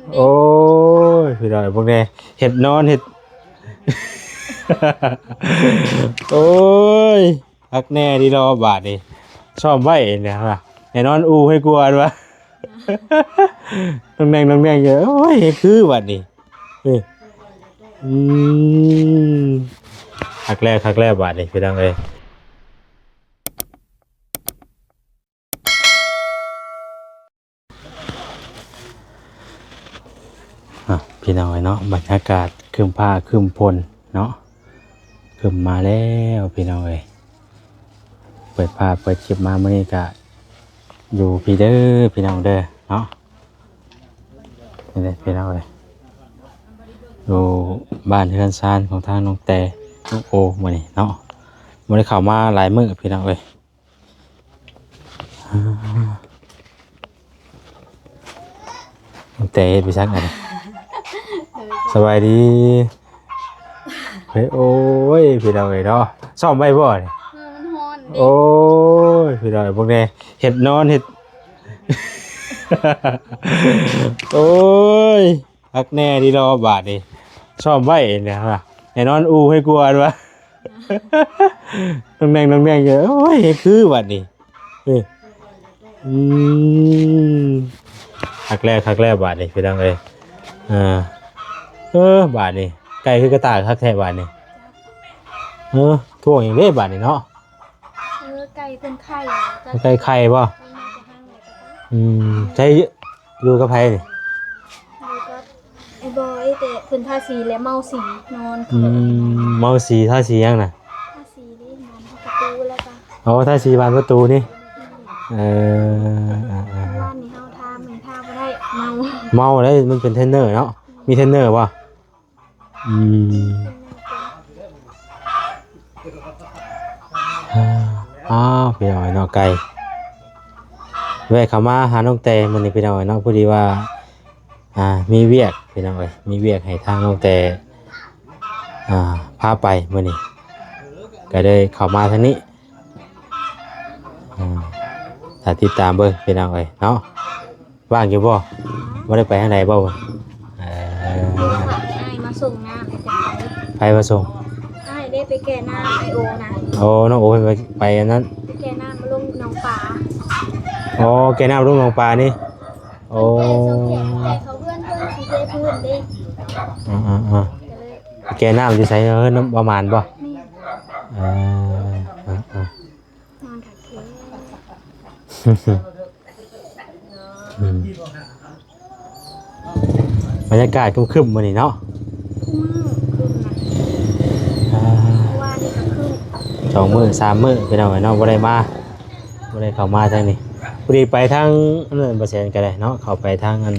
ໂອ້ຍ ພີ່ນ້ອງເອີຍ ເບິ່ງແດ່ ເຮັດນອນເຮັດ ໂອ້ຍ ຄັກແນ່ດີລະບາດນີ້ ຊ້ອມໄວ້ນະ ໃຫ້ນອນອູ່ໃຫ້ກວ່າວ່າ ນ້ອງແນງ ນ້ອງແນງ ໂອ້ຍ ຄືບາດນີ້ ເອີ ອືມ ຄັກແລ້ວ ຄັກແລ້ວບາດນີ້ ພີ່ນ້ອງເອີຍ. ອ່ະ ພີ່ນ້ອງເອີຍເນາະ ບັນຍາກາດຄຶ້ມຟ້າຄຶ້ມຝົນເນາະ ຄຶ້ມມາແລ້ວພີ່ນ້ອງເອີຍ. ເປີດພາບເປີດຄລິບມາມື້ນີ້ກະຢູ່ພີ້ເດີພີ່ນ້ອງເດີເນາະ. ນີ້ເດ້ພີ່ນ້ອງເອີຍ ຢູ່ບ້ານເຮືອນຊານຂອງທາງນ້ອງແຕ ນ້ອງໂອມື້ນີ້ເນາະ ບໍ່ໄດ້ເຂົ້າມາຫຼາຍມື້ພີ່ນ້ອງເອີຍ. ແຕ່ເຮັດໄປຊັກອັນນີ້ ສະບາຍດີ ເຮີຍ ໂອ້ຍ ພີ່ນ້ອງເອີຍເນາະ ຊ້ອມໄວ້ບໍ່ນີ້? ເອີ ມັນຮ້ອນເດ້ ໂອ້ຍ ພີ່ນ້ອງເອີຍ ເບິ່ງແດ່ ເຮັດນອນເຮັດ ໂອ້ຍ ຄັກແນ່ດີລະບາດນີ້ ຊ້ອມໄວ້ນະ ໃຫ້ນອນອູ່ໃຫ້ກວ່າວ່າ ນ້ອງແນງ ນ້ອງແນງ ໂອ້ຍ ຄືບາດນີ້ ເອີ ອືມ ຄັກແລ້ວ ຄັກແລ້ວບາດນີ້ ພີ່ນ້ອງເອີຍ. ເອີ ເອີ ບາດນີ້ ໄກ່ຄືກະຕ່າຍຄັກແທ້ບາດນີ້ ເອີ ທ້ວງຫຍັງເດ້ບາດນີ້ເນາະ. ເອີ ໄກ່ເພິ່ນໄຂ່ ໄກ່ໄຂ່ບໍ່? ອືມ ໃຊ້ຢູ່ກັບໃຜນີ້? ຢູ່ກັບໄອ້ບອຍ ແຕ່ເພິ່ນທາສີແລ້ວເມົາສີນອນ ອືມ ເມົາສີ ທາສີຫຍັງນະ? ທາສີນີ້ບານປະຕູແລ້ວກະ ອໍ ທາສີບານປະຕູນີ້ ອືມ ເອີ ເອີ ເອີ ວານນີ້ເຮົາທາ ມື້ທາບໍ່ໄດ້ ເມົາ ເມົາໄດ້ ມັນເປັນເທຣນເນີເນາະ ມີເທຣນເນີບໍ່? ອືມ ອ້າວ ພີ່ນ້ອງເນາະ ໄກ ແວະເຂົ້າມາຫານ້ອງແຕມື້ນີ້ພີ່ນ້ອງເນາະ ພໍດີວ່າ ອ່າ ມີວຽກພີ່ນ້ອງເອີຍ ມີວຽກໃຫ້ທາງນ້ອງແຕ ອ່າ ພາໄປມື້ນີ້ ກະເລີຍເຂົ້າມາທາງນີ້ ອ່າ ຖ້າຕິດຕາມເບິ່ງພີ່ນ້ອງເອີຍເນາະ. ວ່າງຢູ່ບໍ່? ບໍ່ໄດ້ໄປທາງໃດບໍ່? ເອີ ອ້າຍມາສົ່ງນ້ຳ ໃຜມາສົ່ງ? ອ້າຍເດ້ໄປແກ່ນ້ຳ ອ້າຍໂອນະ. ໂອ້ ນ້ອງໂອໄປ ໄປອັນນັ້ນ ໄປແກ່ນ້ຳມາລົງໜອງປາ. ອໍ ແກ່ນ້ຳລົງໜອງປານີ້. ໂອ້ ເພິ່ນໄປສົ່ງແຂກ ໄປເຂົ້າເຮືອນເພິ່ນ ຊິເທພື້ນເດ້. ອືມໆໆ ກະເລີຍ ແກ່ນ້ຳຢູ່ໃສ? ເຮືອນປະມານບໍ່? ນີ້ ເອີ ເອີ ເອີ ນອນຄັກແທ້ ອືມ ບັນຍາກາດຄຶ້ມໆ ມື້ນີ້ເນາະ ຄຶ້ມນະ ອ່າ ເມື່ອວານນີ້ກະຄຶ້ມ ສອງມື້ສາມມື້ ພີ່ນ້ອງເອີຍເນາະ ບໍ່ໄດ້ມາ ບໍ່ໄດ້ເຂົ້າມາທາງນີ້ ພໍດີໄປທາງອັນນັ້ນ ບໍ່ແຊນກະໄດ້ເນາະ ເຂົ້າໄປທາງອັນ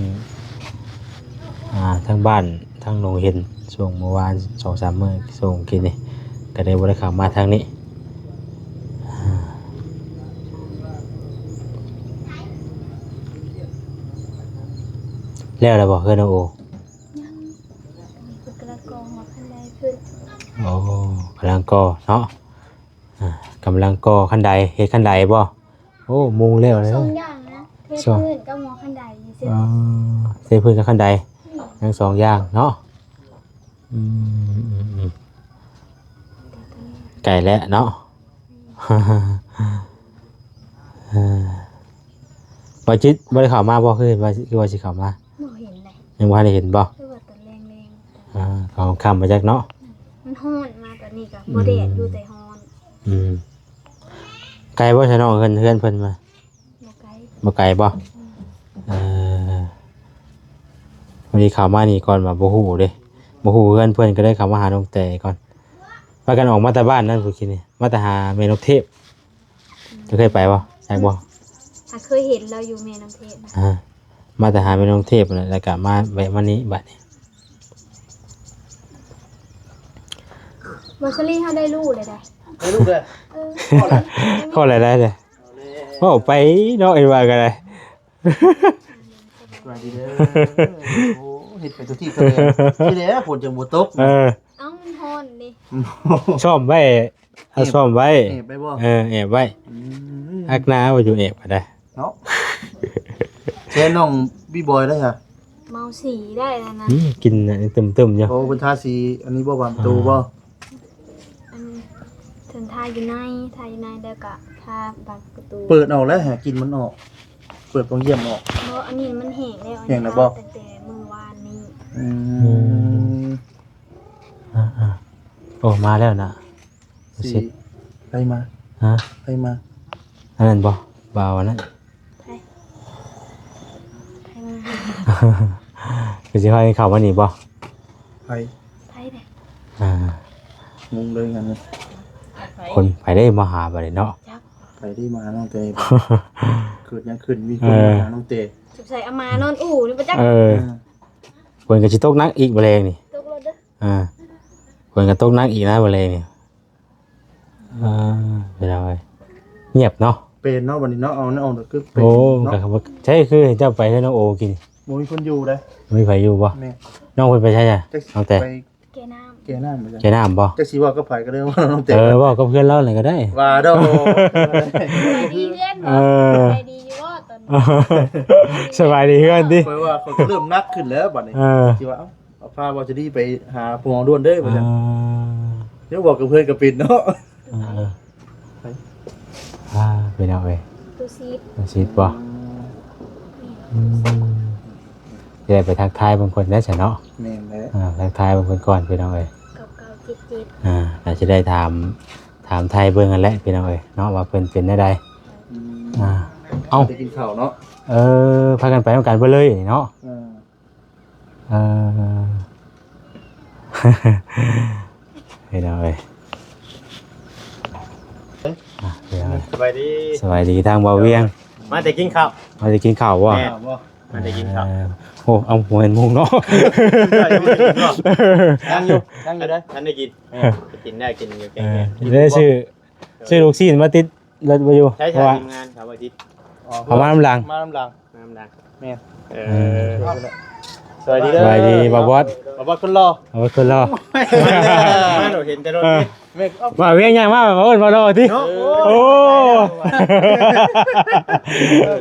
ອ່າ ທາງບ້ານ ທາງໜອງເຫັນ ຊ່ວງເມື່ອວານສອງສາມມື້ ຊ່ວງກີ້ນີ້ ກະເລີຍບໍ່ໄດ້ເຂົ້າມາທາງນີ້. ແລ້ວແລ້ວບໍ່ເຮືອນນ້ອງໂອ? ຍັງ ເພິ່ນກຳລັງກໍ່ຫໍຄັນໄດຂຶ້ນ. ໂອ້ ກຳລັງກໍ່ເນາະ ອ່າ ກຳລັງກໍ່ຄັນໄດ ເຮັດຄັນໄດບໍ່? ໂອ້ ມຸງແລ້ວເລີຍ ສອງຢ່າງນະ ເທພື້ນກັບຫໍຄັນໄດຊື່. ອໍ ເທພື້ນກັບຄັນໄດ ອືມ ທັງສອງຢ່າງເນາະ. ອືມ ອືມ ອືມ ໄກແລ້ວເນາະ ເອີ ບໍ່ຈິດບໍ່ໄດ້ເຂົ້າມາບໍ່? ຄືວ່າ ຄືວ່າຊິເຂົ້າມາ ບໍ່ເຫັນເດ້ ຍັງບໍ່ທັນໄດ້ເຫັນບໍ່? ຄືວ່າຕອນແລງໆ ອ່າ ເຂົ້າຄ່ຳມາຈັກເນາະ ມັນຮ້ອນ ມາຕອນນີ້ກະ ອືມ ບໍ່ແດດຢູ່ແຕ່ຮ້ອນ. ອືມ ໄກບໍ່ຊະນ້ອງ ເຮືອນ ເຮືອນເພິ່ນມາ? ບໍ່ໄກ ບໍ່ໄກບໍ່? ອືມ ເອີ ມື້ນີ້ເຂົ້າມານີ້ກ່ອນວ່າບໍ່ຮູ້ເດ້ ບໍ່ຮູ້ເຮືອນເພິ່ນ ກະເລີຍເຂົ້າມາຫານ້ອງແຕກ່ອນ. ພາກັນອອກມາແຕ່ບ້ານນັ້ນ ຜູ້ກິນນີ້ ມາແຕ່ຫາແມ່ນ້ອງເທບ. ອືມ ເຈົ້າເຄີຍໄປບໍ່? ຈັກບໍ່? ຫາເຄີຍເຫັນລາວຢູ່ແມ່ນ້ອງເທບນະ. ອ່າ ມາແຕ່ຫາແມ່ນ້ອງເທບນັ້ນແຫຼະ ແລ້ວກະມາແວະມານີ້ບາດນີ້. ມາສະລີ ເຮົາໄດ້ລູກແລ້ວໃດ໋ ໄດ້ລູກແລ້ວ ເອີ ພໍແລ້ວ ໄດ້ແລ້ວ ເວົ້າໄປເນາະ ເອີ ວ່າກະໄດ້. ສະບາຍດີເດີ ໂອ້ ເຮັດໄປທຸກທີ່ທຸກແດນ ທີ່ແລ້ວຝົນຈັ່ງບໍ່ຕົກ ເອີ ເອົ້າ ມັນຮ້ອນເດ້ ຊ້ອມໄວ້ ເອົາຊ້ອມໄວ້ ແອບໄວ້ບໍ່? ເອີ ແອບໄວ້ ອືມ ອັກໜາວ່າຢູ່ແອບກະໄດ້ເນາະ. ແຊນນ້ອງບີບອຍໄດ້ຫະ? ເມົາສີໄດ້ແລ້ວນະ. ອືມ ກິນອັນນີ້ຕຶມໆຢູ່. ໂອ້ ເພິ່ນທາສີອັນນີ້ບໍ່ ບານປະຕູບໍ່? ອັນ ເຖິງທາຢູ່ໃນ ທາຢູ່ໃນ ແລ້ວກະທາບານປະຕູ. ເປີດອອກແລ້ວ ໃຫ້ກິ່ນມັນອອກ ເປີດປ່ອງຢ້ຽມອອກ. ບໍ່ ອັນນີ້ມັນແຫ້ງແລ້ວ ແຫ້ງແລ້ວບໍ່? ອັນນີ້ທາຕັ້ງແຕ່ມື້ວານນີ້. ອືມ ອືມ ອ່າໆ ໂອ້ ມາແລ້ວນະ. ຊິ ໃຜມາ? ຮະ? ໃຜມາ? ອັນນັ້ນບໍ່? ບ່າວອັນນັ້ນ. ໃຜ? ໃຜມາ? ຄືຊິໃຫ້ເຂົ້າມານີ້ບໍ່? ໃຜ? ໃຜເດ້? ອ່າ ງົງເລີຍງານນີ້. ໃຜ? ຄົນໃຜເດ້ມາຫາບາດນີ້ເນາະ? ຈັກ ໃຜເດ້ມາຫານ້ອງແຕ? ເກີດຫຍັງຂຶ້ນ ມີຄົນມາຫານ້ອງແຕ? ສົງໄສເອົາມານອນອູ່ນີ້ບໍ່ຈັກ. ເອີ ເອີ ຝົນກໍຊິຕົກໜັກອີກມື້ແລງນີ້. ຕົກໂລດເດີ. ອ່າ ຝົນກໍຕົກໜັກອີກນະມື້ແລງນີ້. ອ່າ ເປັນຫຍັງເອີຍ ງຽບເນາະ. ເປັນເນາະ ບັດນີ້ເນາະ ເອົາແນວອອກ ຄືເປັນ ໂອ້ ເນາະ. ກໍໃຊ່ ຄືເຈົ້າໄປເຮືອນນ້ອງໂອກິນ ບໍ່ມີຄົນຢູ່ເດ້. ບໍ່ມີໃຜຢູ່ບໍ່? ແມ່ນ. ນ້ອງເພິ່ນໄປໃສອະ? ນ້ອງແຕ ໄປແກ່ນ້ຳ ແກ່ນ້ຳບໍ່? ແກ່ນ້ຳບໍ່? ຈັກຊິເວົ້າກັບໃຜກໍໄດ້ ເວົ້ານ້ອງແຕ. ເອີ ເວົ້າກັບເພື່ອນລາວນັ້ນກໍໄດ້. ວ່າດອກ. ສະບາຍດີເຮືອນບໍ່? ເອີ ສະບາຍດີຢູ່ບໍ່ຕອນນີ້? ສະບາຍດີເຮືອນຕິ? ຂ້ອຍວ່າຂ້ອຍກໍເລີ່ມໜັກຂຶ້ນແລ້ວບັດນີ້. ເອີ ຊິວ່າ ເອົາ ເອົາພາບ່າວຈະດີໄປຫາໝໍດ່ວນເດີ ວ່າຊັ້ນ. ອ່າ ເຈົ້າບອກກັບເພື່ອນກໍເປັນເນາະ. ອ່າ ອ່າ ພີ່ນ້ອງເອີຍ ຕູ້ຊີດ ຕູ້ຊີດບໍ່? ອືມ ຈະໄດ້ໄປທັກທາຍເບິ່ງເພິ່ນໄດ້ຊະເນາະ. ແມ່ນແຫຼະ. ອ່າ ທັກທາຍເບິ່ງເພິ່ນກ່ອນ ພີ່ນ້ອງເອີຍ. ເກົ້າເກົ້າເຈັດເຈັດ ອ່າ ກໍຈະໄດ້ຖາມ ຖາມໄຖ່ເບິ່ງຫັ້ນແຫຼະ ພີ່ນ້ອງເອີຍເນາະ ວ່າເພິ່ນເປັນແນວໃດ. ອືມ ອ່າ ເອົ້າ ໄປກິນເຂົ້າເນາະ. ເອີ ພາກັນໄປນຳກັນເບິດເລີຍນີ້ເນາະ. ເອີ ເອີ ເຮັດຫຍັງເອີຍ? ອ່ະ ເຮັດຫຍັງເອີຍ? ສະບາຍດີ ສະບາຍດີທາງບ່າວວຽງ. ມາແຕ່ກິນເຂົ້າ ມາແຕ່ກິນເຂົ້າບໍ່? ແມ່ນ ມາແຕ່ກິນເຂົ້າ. ເອີ ໂອ້ ເອົາ ບໍ່ແມ່ນມຸງເນາະ. ຍັງຢູ່ ຍັງຢູ່ເດ້ ທັນໄດ້ກິນ. ເອີ ກິນໄດ້ ກິນຢູ່ແກງ. ເອີ ໄດ້ຊື້ ຊື້ລູກຊີ້ນມາຕິດ ເລີດບໍ່ຢູ່. ໃຊ້ ເພາະວ່າທີມງານເຂົາວ່າຊິ ເຂົາມານຳຫຼັງ ມານຳຫຼັງ ມານຳຫຼັງ. ແມ່ນ. ເອີ ເອີ ສະບາຍດີເດີ ສະບາຍດີບ່າວບອດ ບ່າວບອດຄົນຫຼໍ່ ບ່າວບອດຄົນຫຼໍ່. ມາໂດດເຫັນແຕ່ລົດ. ເອີ ແມ່ນ ວ່າວຽງຍ່າງມາ ເອີ້ນວ່າຫຼໍ່ຕິ. ໂອ້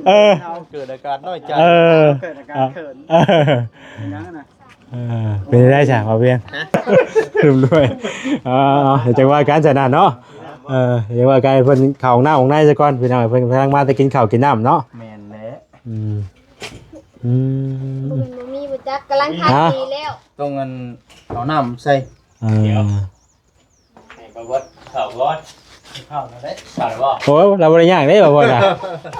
ເອີ ເກີດອາການນ້ອຍໃຈ. ເອີ ເກີດອາການເຂີນ. ເອີ ເປັນຫຍັງນະ? ເອີ ເປັນໄດ້ຊະ ບ່າວວຽງ? ຮະ? ລວມດ້ວຍ. ເອີ ເອີ ດຽວຈັ່ງວ່າກັນຊະນະເນາະ. ເອີ ດຽວວ່າກັນ ເພິ່ນເຂົ້າຫ້ອງນ້ຳຫ້ອງໃນຊະກ່ອນ ພີ່ນ້ອງ. ເພິ່ນກຳລັງມາແຕ່ກິນເຂົ້າກິນນ້ຳເນາະ. ແມ່ນແຫຼະ. ອືມ ອືມ ບໍ່ແມ່ນບໍ່ມີ ບໍ່ຈັກ ກຳລັງທາສີແລ້ວ. ຕ້ອງອັນ ເອົານ້ຳໃສ່. ເອີ ໃຫ້ບ່າວບອດເຂົ້າກ່ອນ. ເຂົ້າແລ້ວເດ້ ເຂົ້າແລ້ວບໍ່? ໂອ້ຍ ລາວບໍ່ໄດ້ຍາກເດ້ ບ່າວບອດນະ.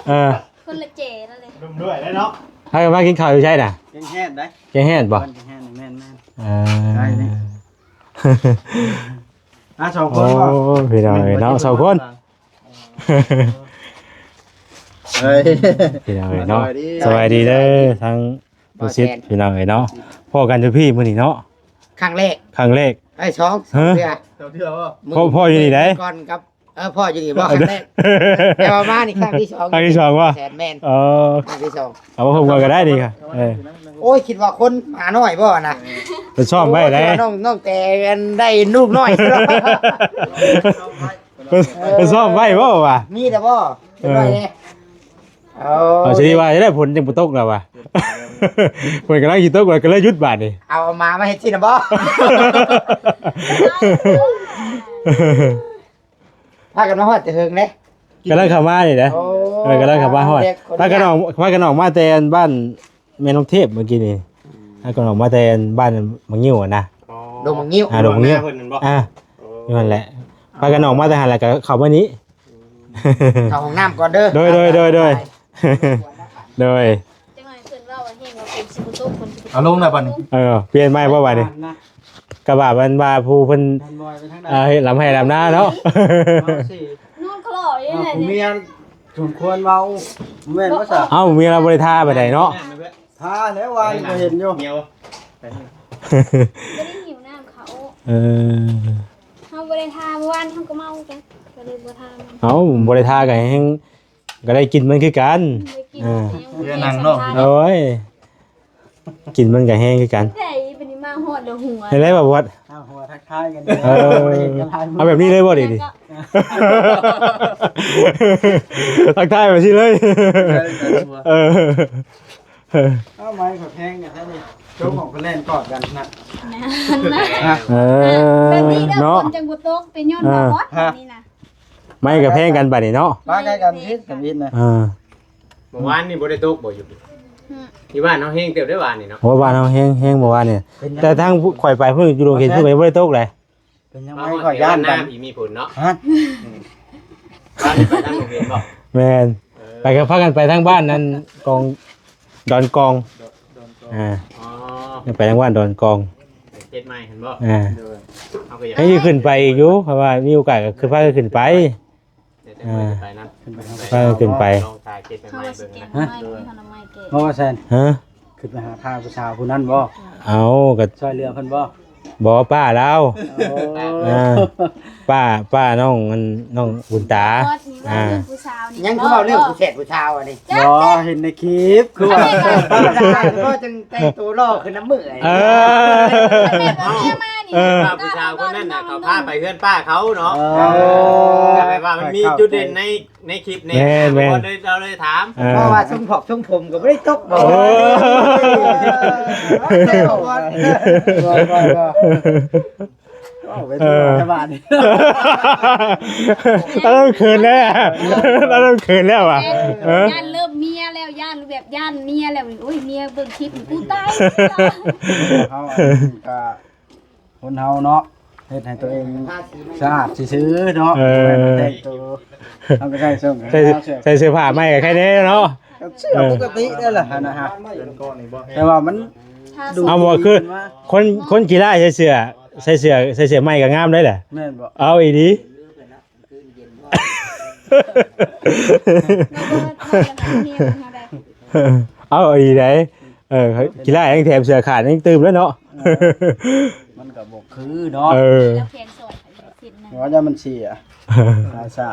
ເອີ ຄົນລະເຈນັ້ນເລີຍ ລວມດ້ວຍເນາະ. ພາກັນມາກິນເຂົ້າຢູ່ໃສນະ? ແກງແຮດໄດ໋. ແກງແຮດບໍ່? ແກງແຮດ ແມ່ນໆ. ເອີ ໄດ້ນີ້ ອ່າ ສອງຄົນ. ໂອ້ ພີ່ນ້ອງເອີຍເນາະ ສອງຄົນ. ເອີ ພີ່ນ້ອງເອີຍເນາະ ສະບາຍດີ ສະບາຍດີເດີ ທັງ ບໍ່ຊິດ ພີ່ນ້ອງເອີຍເນາະ. ພໍ້ກັນຢູ່ພີ້ມື້ນີ້ເນາະ ຄັ້ງແລກ ຄັ້ງແລກ. ໄອ້ສອງ ຮະ? ເທື່ອ ສອງເທື່ອບໍ່? ພໍ້ ພໍ້ຢູ່ນີ້ໄດ໋ ກ່ອນກັບ ເອີ ພໍ້ຢູ່ນີ້ບໍ່ ຄັ້ງແລກ. ແຕ່ວ່າມານີ້ຄັ້ງທີສອງ ຄັ້ງທີສອງບໍ່? ແມ່ນ. ອໍ ຄັ້ງທີສອງ ເອົາມາພົບກັນກໍໄດ້ນີ້. ເອີ ໂອ້ຍ ຄິດວ່າຄົນມານ້ອຍບໍ່ນະ ໄປຊ້ອມໄວ້ໄດ໋. ໂອ້ຍ ນ້ອງ ນ້ອງແຕ່ໄດ້ລູກນ້ອຍ ໄປ ໄປຊ້ອມໄວ້ບໍ່ວະ? ມີແຕ່ບໍ່? ເອີ ເອົາ ຊິວ່າຈະໄດ້ ຝົນຍັງບໍ່ຕົກລະວະ. ຝົນກຳລັງຊິຕົກ ກໍເລີຍຢຸດບາດນີ້. ເອົາໝາມາເຮັດຊີ້ນະບໍ່? ພາກັນມາຮອດແຕ່ເຫິງເດ້ ກຳລັງເຂົ້າມານີ້ເດ້. ໂອ້ ເອີ ກຳລັງເຂົ້າມາຮອດ. ພາກັນອອກ ພາກັນອອກມາແຕ່ບ້ານ ແມ່ນລົງເທບມື້ກີ້ນີ້ ອືມ ພາກັນອອກມາແຕ່ບ້ານໝາກງິ້ວຫັ້ນນະ. ອໍ ດົງໝາກງິ້ວ ອ່າ ດົງໝາກງິ້ວ ເພິ່ນນັ້ນບໍ່? ອ່າ ໂອ້ ຢູ່ຫັ້ນແຫຼະ. ພາກັນອອກມາແຕ່ຫັ້ນແລ້ວກໍເຂົ້າມານີ້ ເຂົ້າຫ້ອງນ້ຳກ່ອນເດີ. ໂດຍ ໂດຍ ໂດຍ ໂດຍ ໂດຍ. ຈັກໜ້ອຍເພິ່ນເວົ້າແຮງວ່າຝົນຊິບໍ່ຕົກ ຝົນຊິບໍ່ຕົກ. ເອົາລົງແລ້ວບັດນີ້. ເອີ ປ່ຽນໃໝ່ບໍ່ບັດນີ້? ກະວ່າມັນວ່າຜູ້ເພິ່ນ ເອີ ເຮັດລຳໄຮ່ລຳນາເນາະ. ນອນຄະລໍຢູ່ ເອີ ນີ້ ຜູ້ເມຍສົມຄວນເວົ້າ ແມ່ນບໍ່ຊະ? ເອົ້າ ເມຍລາວບໍ່ໄດ້ທາປານໃດເນາະ. ທາແລ້ວ ວານກໍເຫັນຢູ່ ບໍ່ໄດ້ຫິວນ້ຳເຂົາ. ເອີ ເຮົາບໍ່ໄດ້ທາ ເມື່ອວານເຮົາກໍເມົາກັນ ກໍເລີຍບໍ່ທາ. ເອົ້າ ບໍ່ໄດ້ທາກໍແຮງ ກໍໄດ້ກິນມັນຄືກັນ. ໄດ້ກິນ ເອີ ແຕ່ຍັງບໍ່ໄດ້ສັມຜັດ. ໂອ້ຍ ກິນມັນກໍແຮງຄືກັນ. ແຕ່ອີ່ບັດນີ້ມາຮອດແລ້ວຫົວ ເຮັດໄດ້ບໍ່ບອດ? ອ້າວ ຫົວທັກທາຍກັນ. ເອີ ບໍ່ໄດ້ເຫັນກັນຫຼາຍມື້. ເອົາແບບນີ້ເລີຍບໍ່ເດນີ້? ທັກທາຍມາຊີ້ເລີຍ. ເອີ ເອົາໄມ້ກໍແພງກັນແທ້ນີ້ ໂຈກອອກໄປແລ່ນກອດກັນນະ ແມ່ນນະ ເອີ ແບບນີ້ເດີ ເນາະ ຝົນຈັ່ງບໍ່ຕົກ ເປັນຍ້ອນວ່າ ເອີ ບອດ ແບບນີ້ນະ ໄມ້ກໍແພງກັນບາດນີ້ເນາະ ປາໃກ້ກັນ ແມ່ນ ຜິດກັນຜິດນະ ເອີ ເມື່ອວານນີ້ບໍ່ໄດ້ຕົກບໍ່ຢູ່ ອືມ ຢູ່ບ້ານເຮົາແຮງເຕີບເດ້ວານນີ້ເນາະ ໂອ້ ບ້ານເຮົາແຮງ ແຮງເມື່ອວານນີ້ ເປັນຫຍັງ ແຕ່ທາງຂ້ອຍໄປພຸ້ນ ຢູ່ດົງເຂັນພຸ້ນກໍຍັງບໍ່ໄດ້ຕົກເລີຍ ເປັນຫຍັງ ມາຮອດ ຂ້ອຍຢ້ານກັນ ມີ ມີຜົນເນາະ ຮະ ອືມ ບ້ານນີ້ໄປທາງໂຮງຮຽນບໍ່ ແມ່ນ ເອີ ໄປກໍພາກັນໄປທາງບ້ານນັ້ນ ກອງ ດອນກອງ ດອນ ດອນກອງ ອ່າ ອໍ ໄປທາງບ້ານດອນກອງ ເຂດໃໝ່ຫັ້ນບໍ່ ອ່າ ເຮົາກໍຢາກ ໃຫ້ຂຶ້ນໄປອີກຢູ່ ເພາະວ່າມີໂອກາດກໍຄືພາກັນຂຶ້ນໄປ ດຽວຈະ ອ່າ ໄປນຳ ຂຶ້ນໄປ ເອີ ຂຶ້ນໄປ ລອງຖ່າຍຄລິບໃໝ່ໆເບິ່ງນະ ຮະ ເຮົາຊິແກະໜໍ່ໄມ້ ເຮົາໜໍ່ໄມ້ແກະ ເພາະວ່າແຊນ ຮະ ຂຶ້ນໄປຫາພາຜູ້ສາວຜູ້ນັ້ນບໍ່ ເອົາ ກໍຊ່ວຍເຫຼືອເພິ່ນບໍ່ ບໍ່ ປ້າລາວ ໂອ້ ອ່າ ປ້າ ປ້ານ້ອງ ອັນ ນ້ອງບຸນຕາ ອາ ຍັງຄືເວົ້າເລື່ອງຜູ້ແຊດຜູ້ຊາວອັນນີ້ ບໍ່ ເຫັນໃນຄລິບ ຄືວ່າ ກໍຈຶ່ງແຕ່ງໂຕຫຼໍ່ຂຶ້ນນຳມື້ ເອີ ເອີ ວ່າຜູ້ສາວຄົນນັ້ນນະ ເຂົາພາໄປເຮືອນປ້າເຂົາເນາະ ເອີ ກໍແບບວ່າມັນມີຈຸດເດັ່ນໃນ ໃນຄລິບນີ້ ແມ່ນໆ ເຮົາເລີຍຖາມ ເອີ ເພາະວ່າຊົງຜອກຊົງຜົມກໍບໍ່ໄດ້ຕົກ ໂອ້ ບໍ່ ບໍ່ ບໍ່ ບໍ່ ເອີ ເວົ້າໄປທົ່ວແຖວບ້ານນີ້ ລາວເລີ່ມເຂີນແລ້ວ ລາວເລີ່ມເຂີນແລ້ວຫວາ ເອີ ຢ້ານເລີ່ມເມຍແລ້ວ ຢ້ານແບບຢ້ານເມຍແລ້ວ ໂອ້ຍ ເມຍເບິ່ງຄລິບນີ້ ກູຕາຍ ເຮົາອັນກໍ ຄົນເຮົາເນາະ ເຮັດໃຫ້ຕົວເອງສະອາດຊື່ໆເນາະ ເອີ ບໍ່ແມ່ນແຕ່ງໂຕ ເຮົາກໍໃສ່ສົ່ງ ໃສ່ ໃສ່ເສື້ອຜ້າໃໝ່ກໍໄຄແດ່ເນາະ ກໍເສື້ອປົກກະຕິເດ້ລະຫັ້ນນະ ແຕ່ວ່າມັນ ເອົາບໍ່ ຄືຄົນ ຄົນຂີ້ລ້າຍໃສ່ເສື້ອ ໃສ່ເສື້ອ ໃສ່ເສື້ອໃໝ່ກໍງາມໄດ໋ລະ ແມ່ນບໍ່ ເອົາອີ່ຫຼີ ເອົາອີ່ຫຼີໄດ໋ ເອີ ຂີ້ລ້າຍແຮງແຖມເສື້ອຂາດຍັງຕື່ມແລ້ວເນາະ ເອີ ມັນກໍບໍ່ຄືເນາະ ເອີ ແລ້ວແຂນສອດ ວ່າຢ່າມັນເສຍ ອາສາ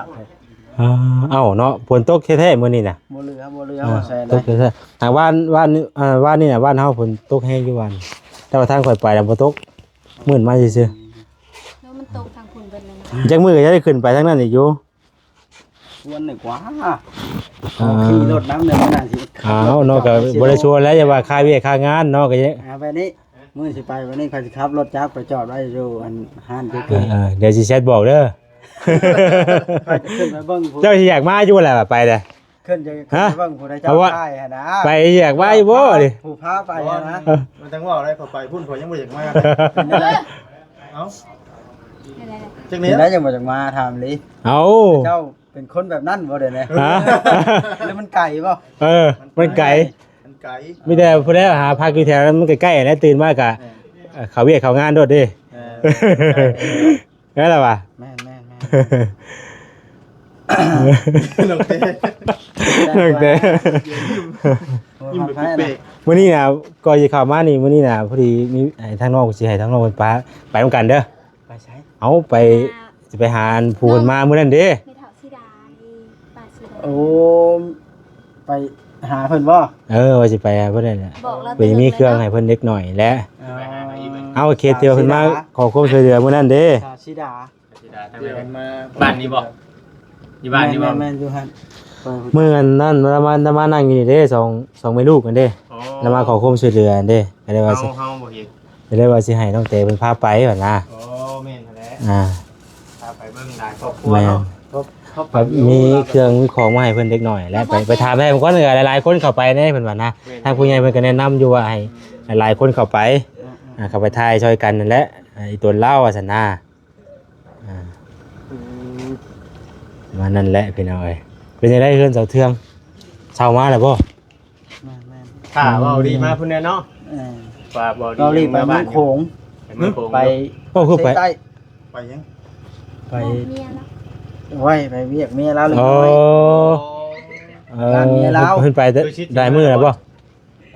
ອ່າ ເອົ້າເນາະ ຝົນຕົກແທ້ໆມື້ນີ້ນະ ບໍ່ເຫຼືອ ບໍ່ເຫຼືອ ອ່າ ວ່າແຊນ ຕົກແທ້ໆ ອ່າ ວານ ວານ ອ່າ ວານນີ້ນະ ວານເຮົາຝົນຕົກແຮງຢູ່ວານ ແຕ່ວ່າທາງຂ້ອຍໄປນະບໍ່ຕົກ ມືດມາຊື່ໆ ແລ້ວມັນຕົກທາງພຸ້ນເບິດແລ້ວນະ ຈັກມື້ກໍຈະໄດ້ຂຶ້ນໄປທາງນັ້ນອີກຢູ່ ຊວນໜ້ອຍກວ່າ ອ່າ ຂີ່ລົດນຳເດີ ມື້ໜ້າຊິ ອ້າວ ເນາະ ກໍບໍ່ໄດ້ຊວນແລ້ວ ຢ່າວ່າຄາວຽກຄາງານເນາະ ກໍ ອ່າ ໄປນີ້ ມື້ຊິໄປວັນນີ້ ຂ້ອຍຊິຂັບລົດຈັກໄປຈອດໄວ້ຢູ່ອັນຮ້ານເກີ ເອີ ເອີ ດຽວຊິແຊັດບອກເດີ ຂ້ອຍຈະຂຶ້ນໄປເບິ່ງຜູ້ ເຈົ້າຊິຢາກມາຢູ່ແຫຼະ ໄປເດີ ຂຶ້ນຈະ ຮະ ໄປເບິ່ງຜູ້ໃດເຈົ້າຖ່າຍຫັ້ນນະ ໄປຢາກມາຢູ່ບໍ່ນີ້ ຜູ້ພາໄປຫັ້ນນະ ມັນຈັ່ງເວົ້າໄດ້ ຂ້ອຍໄປພຸ້ນ ຂ້ອຍຍັງບໍ່ຢາກມາ ເປັນຈັ່ງໃດ ເອົ້າ ຈັ່ງໃດ ຈັ່ງໃດຈັ່ງບໍ່ຢາກມາ ຖາມອີ່ຫຼີ ເອົ້າ ເຈົ້າ ເປັນຄົນແບບນັ້ນບໍ່ ດຽວນີ້ ຮະ ຫຼືມັນໄກບໍ່ ເອີ ມັນໄກ ມັນໄກ ມີແຕ່ຜູ້ໃດຫາພັກຢູ່ແຖວນັ້ນ ມັນໃກ້ໆ ແລ້ວຕື່ນມາກະ ເອີ ເອີ ເຂົ້າວຽກເຂົ້າງານໂລດເດ້ ເອີ ແມ່ນລະຫວາ ແມ່ນໆໆ ນ້ອງແຕ ນ້ອງແຕ ຍິ້ມແປກໆ ມື້ນີ້ນະ ກ່ອນຊິເຂົ້າມານີ້ ມື້ນີ້ນະ ພໍດີມີ ໃຫ້ທາງນ້ອງ ຊິໃຫ້ທາງນ້ອງເພິ່ນປາໄປນຳກັນເດີ ໄປໃສ ເອົາ ໄປ ອ່າ ຊິໄປຫາອັນຜູ້ເພິ່ນມາມື້ນັ້ນເດ້ ແມ່ເຖົ້າສີດານີ້ ປ້າສີດາ ໂອ້ ໄປຫາເພິ່ນບໍ່ ເອີ ວ່າຊິໄປຫາເພິ່ນນັ້ນແຫຼະ ບອກລາວ ໄປມີເຄື່ອງໃຫ້ເພິ່ນເດັກນ້ອຍແຫຼະ ອໍ ເອົາ ເຂດທີ່ວ່າເພິ່ນມາຂໍຄວາມຊ່ວຍເຫຼືອມື້ນັ້ນເດ້ ສາວສີດາ ສີດາທາງໃດ ເພິ່ນມາບ້ານນີ້ບໍ່ ຢູ່ບ້ານນີ້ບໍ່ ແມ່ນໆ ຢູ່ຫັ້ນ ມື້ນັ້ນລາວມາ ລາວມານັ່ງຢູ່ນີ້ເດ້ ສອງ ສອງແມ່ລູກຫັ້ນເດ້ ອໍ ລາວມາຂໍຄວາມຊ່ວຍເຫຼືອຫັ້ນເດ້ ກໍເລີຍວ່າຊິ ເຮົາ ເຮົາບໍ່ເຫັນ ກໍເລີຍວ່າຊິໃຫ້ນ້ອງແຕເພິ່ນພາໄປຫັ້ນນະ ອໍ ແມ່ນຫັ້ນແຫຼະ ອ່າ ພາໄປເບິ່ງຫຼາຍຄອບຄົວເນາະ ແມ່ນ ເຂົາ ເຂົາໄປ ມີເຄື່ອງມີຂອງມາໃຫ້ເພິ່ນເດັກນ້ອຍແຫຼະ ໄປ ໄປຖາມໄດ້ ບາງຄົນກໍຫຼາຍໆຄົນເຂົ້າໄປແດ່ເພິ່ນວ່ານະ ແມ່ນ ທາງຜູ້ໃຫຍ່ເພິ່ນກໍແນະນຳຢູ່ວ່າໃຫ້ຫຼາຍໆຄົນເຂົ້າໄປ ອ່າ ອ່າ ອ່າ ເຂົ້າໄປຖ່າຍຊ່ອຍກັນນັ້ນແຫຼະ ອ່າ ອີ່ຕົນລາວວ່າຊັ້ນນະ ອ່າ ອືມ ປະມານນັ້ນແຫຼະພີ່ນ້ອງເອີຍ ເປັນຈັ່ງໃດເຮືອນສາວເທືອງ ເຊົ່າມາແລ້ວບໍ່? ແມ່ນໆ ຖ້າເວົ້າດີມາພຸ້ນແນ່ເນາະ ເອີ ວ່າເວົ້າດີ ເວົ້າດີໄປເມືອງໂຂງ ໄປເມືອງໂຂງ ໄປ ໂອ້ ຄືໄປ ໄປຫຍັງ ໄປ ບອກເມຍລາວ ໂອ້ຍ ໄປວຽກເມຍລາວເລັກນ້ອຍ ອໍ ເອີ ງານເມຍລາວ ເພິ່ນໄປໄດ້ມື້ແລ້ວບໍ່?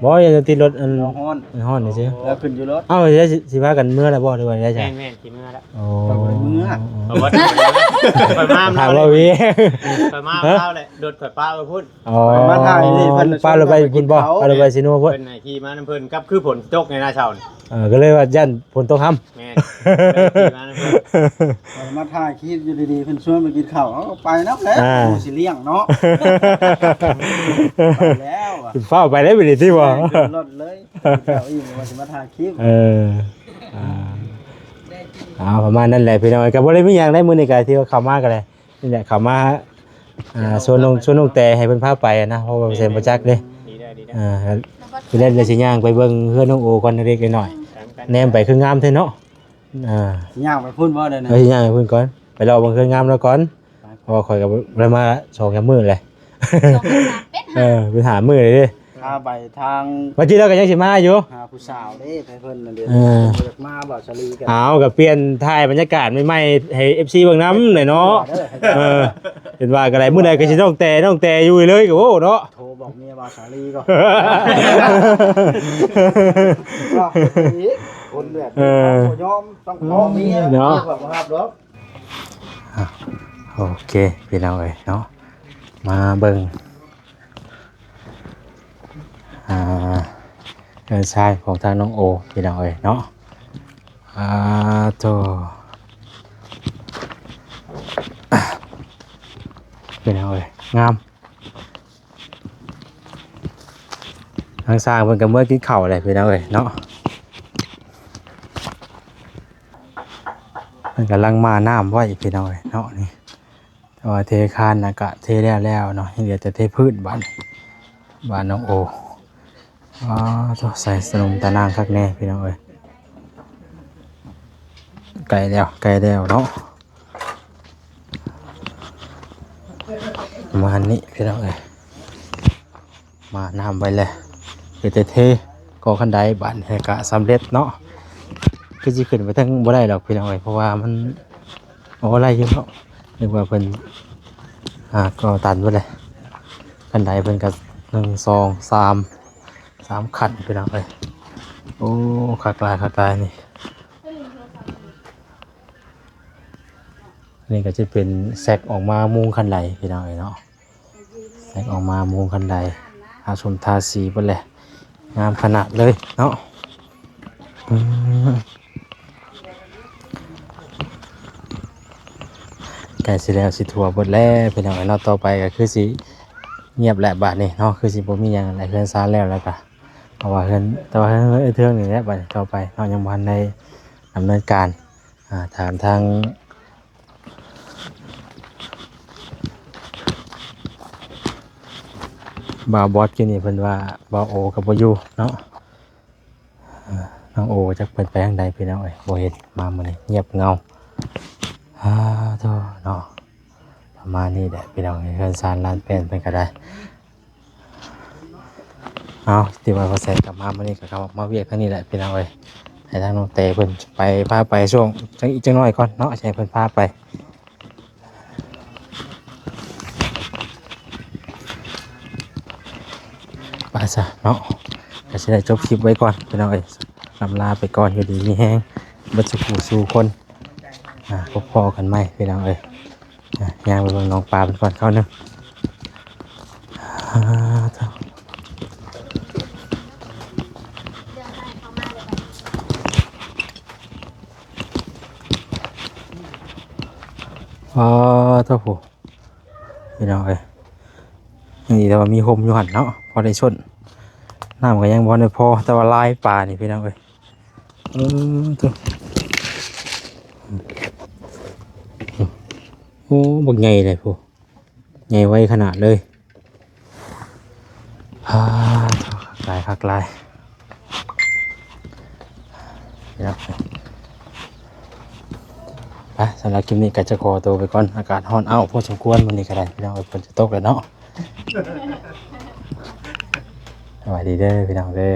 ບໍ່ ຍັງຕິດລົດ ອັນ ເຮົາຮ້ອນ ຮ້ອນຊື່ໆ ແລ້ວຂຶ້ນຢູ່ລົດ ເອົ້າ ຊິ ຊິພາກັນເມືອແລ້ວບໍ່ ຫຼືວ່າໄດ໋? ແມ່ນໆ ຊິເມືອແລ້ວ ໂອ້ ຂ້ອຍບໍ່ໄດ້ເມືອ ຂ້ອຍບໍ່ໄດ້ເມືອ ຂ້ອຍມາ ຖາມວ່າວີ ຂ້ອຍມາເອົາແຫຼະ ລົດຂ້ອຍປະໄວ້ພຸ້ນ ອໍ ມາຖ່າຍນີ້ ເພິ່ນປະລົດໄວ້ພຸ້ນບໍ່? ປະລົດໄວ້ຊີໂນພຸ້ນ ເພິ່ນໃຫ້ຂີ່ມານຳເພິ່ນ ກັບຄືຝົນຕົກໃນນາເຊົ້ານີ້ ເອີ ກໍເລີຍວ່າຢ້ານຝົນຕົກຮຳ. ແມ່ນ ກໍເລີຍຂີ່ມານຳເພິ່ນ ວ່າມາຖ່າຍຄລິບຢູ່ດີໆ ເພິ່ນຊວນໄປກິນເຂົ້າ ເຮົາກໍໄປນຳແຫຼະ ອ່າ ໝູ່ຊິລ້ຽງເນາະ ໄປແລ້ວ ຟ້າວໄປໄດ້ບັດນີ້ຕິບໍ່ ຂຶ້ນລົດເລີຍ ກິນເຂົ້າອີ່ມວ່າຊິມາຖ່າຍຄລິບ ເອີ ອ່າ ເອົາ ປະມານນັ້ນແຫຼະພີ່ນ້ອງ ກໍບໍ່ໄດ້ມີຫຍັງໃດ ມື້ນີ້ກໍທີ່ວ່າເຂົ້າມາກໍໄດ້ ນີ້ແຫຼະ ເຂົ້າມາ ອ່າ ຊວນນ້ອງ ຊວນນ້ອງແຕໃຫ້ເພິ່ນພາໄປນະ ເພາະວ່າເພິ່ນບໍ່ຈັກເດ້ ດີແລ້ວ ດີແລ້ວ ອ່າ ທີແລກເລີຍຊິຍ່າງໄປເບິ່ງເຮືອນນ້ອງໂອກ່ອນເລັກໆນ້ອຍໆ ແນມໄປຄືງາມແທ້ເນາະ ອ່າ ຊິຍ່າງໄປພຸ້ນບໍ່ ເອີ ຊິຍ່າງໄປພຸ້ນກ່ອນ ໄປເລາະເບິ່ງເຮືອນງາມລາວກ່ອນ ເພາະວ່າຂ້ອຍກໍບໍ່ໄດ້ມາສອງສາມມື້ແຫຼະ ສອງສາມ ເປັນ ເອີ ເປັນຫ້າມື້ເລີຍເດ້ ພາໄປທາງ ວ່າຈິລາວກໍຍັງຊິມາຢູ່ ຫາຜູ້ສາວເດ້ ໃຫ້ເພິ່ນນັ້ນເດ້ ເອີ ເພິ່ນບໍ່ຢາກມາ ບ່າວສາລີກໍ ເອົາ ກໍປ່ຽນຖ່າຍບັນຍາກາດໃໝ່ໆ ໃຫ້ເອັຟຊີເບິ່ງນຳແຫຼະເນາະ ເອີ ເຫັນວ່າກໍໄດ້ ມື້ໃດກໍຊິນ້ອງແຕ ນ້ອງແຕຢູ່ເລີຍ ກໍໂອ້ເນາະ ໂທບອກເມຍບ່າວສາລີກ່ອນ ຄົນແບບນີ້ ເອີ ບໍ່ຍອມ ຕ້ອງຂໍເມຍ ເນາະ ເມຍບໍ່ຮັບດອກ ອ່ະ ໂອເຄ ພີ່ນ້ອງເອີຍເນາະ ມາເບິ່ງ ອ່າ ເຮືອນຊານຂອງທາງນ້ອງໂອ ພີ່ນ້ອງເອີຍເນາະ ອ່າ ໂທ້ ພີ່ນ້ອງເອີຍ ງາມ ທາງຊ່າງເພິ່ນກໍເມືອກິນເຂົ້າແຫຼະ ພີ່ນ້ອງເອີຍເນາະ ເພິ່ນກຳລັງມານ້ຳໄວ້ ພີ່ນ້ອງເອີຍເນາະ ນີ້ ແຕ່ວ່າເທຄານນະກະເທແລ້ວແລ້ວເນາະ ຍັງເຫຼືອແຕ່ເທພື້ນບາດນີ້ ບ້ານນ້ອງໂອ ອໍ ໂທ້ ໃສ່ສະໜຸມຕານາງຄັກແນ່ພີ່ນ້ອງເອີຍ ໃກ້ແລ້ວ ໃກ້ແລ້ວເນາະ ປະມານນີ້ພີ່ນ້ອງເອີຍ ມານ້ຳໄວ້ແລ້ວ ເຮັດແຕ່ເທ ກໍຄັນໄດບາດນີ້ກະສຳເລັດເນາະ ຄືຊິຂຶ້ນໄປເທິງບໍ່ໄດ້ດອກພີ່ນ້ອງເອີຍ ເພາະວ່າມັນ ໂອ້ ໄດ້ຢູ່ເນາະ ນຶກວ່າເພິ່ນ ອ່າ ກໍຕັນເບິດແຫຼະ ຄັນໄດເພິ່ນກໍ ໜຶ່ງ ສອງ ສາມ ສາມຂັ້ນພີ່ນ້ອງເອີຍ ໂອ້ ຄັກຫຼາຍ ຄັກຫຼາຍນີ້ ນີ້ກໍຈະເປັນແຊັກອອກມາມຸງຄັນໄດພີ່ນ້ອງເອີຍເນາະ. ແຊັກອອກມາມຸງຄັນໄດ ທາສົມທາສີເບິດແຫຼະ ງາມຂະໜາດເລີຍເນາະ. ອືມ ໃກ້ຊິແລ້ວຊິທົ່ວເບິດແລ້ວພີ່ນ້ອງເອີຍເນາະ. ຕໍ່ໄປກໍຄືຊິງຽບແຫຼະບາດນີ້ເນາະ ຄືຊິບໍ່ມີຫຍັງແຫຼະ ເຮືອນຊານແລ້ວ ແລ້ວກໍ ເພາະວ່າເຮືອນ ແຕ່ວ່າເຮືອນເອື້ອຍເທີງນີ້ແຫຼະ ບາດນີ້ຕໍ່ໄປເນາະ ຍັງບໍ່ທັນໄດ້ດຳເນີນການ ອ່າ ຖາມທາງ ບ່າວບອດກີ້ນີ້ເພິ່ນວ່າບ່າວໂອກໍບໍ່ຢູ່ເນາະ. ເອີ ນ້ອງໂອຈັກເພິ່ນໄປທາງໃດພີ່ນ້ອງເອີຍ ບໍ່ເຫັນມາມື້ນີ້ ງຽບເຫງົາ. ອາ ໂທ້ເນາະ ປະມານນີ້ແຫຼະພີ່ນ້ອງເອີຍ ເຮືອນຊານລານແປ້ນເພິ່ນກໍໄດ້. ເອົາ ທີ່ວ່າພໍ່ແສນກັບມາມື້ນີ້ກໍເຂົ້າມາວຽກທາງນີ້ແຫຼະພີ່ນ້ອງເອີຍ ໃຫ້ທາງນ້ອງແຕເພິ່ນໄປ ພາໄປຊ່ວງ ຈັກອີກຈັກໜ້ອຍກ່ອນເນາະ ໃຫ້ເພິ່ນພາໄປ. ໄປຊະເນາະ ກໍຊິໄດ້ຈົບຄລິບໄວ້ກ່ອນພີ່ນ້ອງເອີຍ ລຳລາໄປກ່ອນ ຢູ່ດີມີແຮງເບິດສູ່ຜູ້ສູ່ຄົນ. ອ່າ ພົບພໍ້ກັນໃໝ່ພີ່ນ້ອງເອີຍ. ອ່າ ຍ່າງໄປເບິ່ງໜອງປາເພິ່ນກ່ອນຄາວໜຶ່ງ. ອ່າ ໂທ້ ອໍ ໂທ້ ຜູ້ ພີ່ນ້ອງເອີຍ ຍັງດີແຕ່ວ່າມີຮົ່ມຢູ່ຫັ້ນເນາະ ພໍໄດ້ຊົນ. ນ້ຳກໍຍັງບໍ່ໄດ້ພໍ ແຕ່ວ່າລາຍປານີ້ພີ່ນ້ອງເອີຍ. ເອີ ໂທ້ ໂອ້ ບັກໃຫຍ່ເລີຍຜູ້ ໃຫຍ່ໄວຂະໜາດເລີຍ. ອາ ໂທ້ ຄັກຫຼາຍ ຄັກຫຼາຍ. ໄປ ສຳລັບຄລິບນີ້ກໍຈະຂໍໂຕໄປກ່ອນ ອາກາດຮ້ອນອ້າວພໍສົມຄວນມື້ນີ້ກໍໄດ້ພີ່ນ້ອງເອີຍ ຝົນຈະຕົກແລ້ວເນາະ. ສະບາຍດີເດີພີ່ນ້ອງເດີ.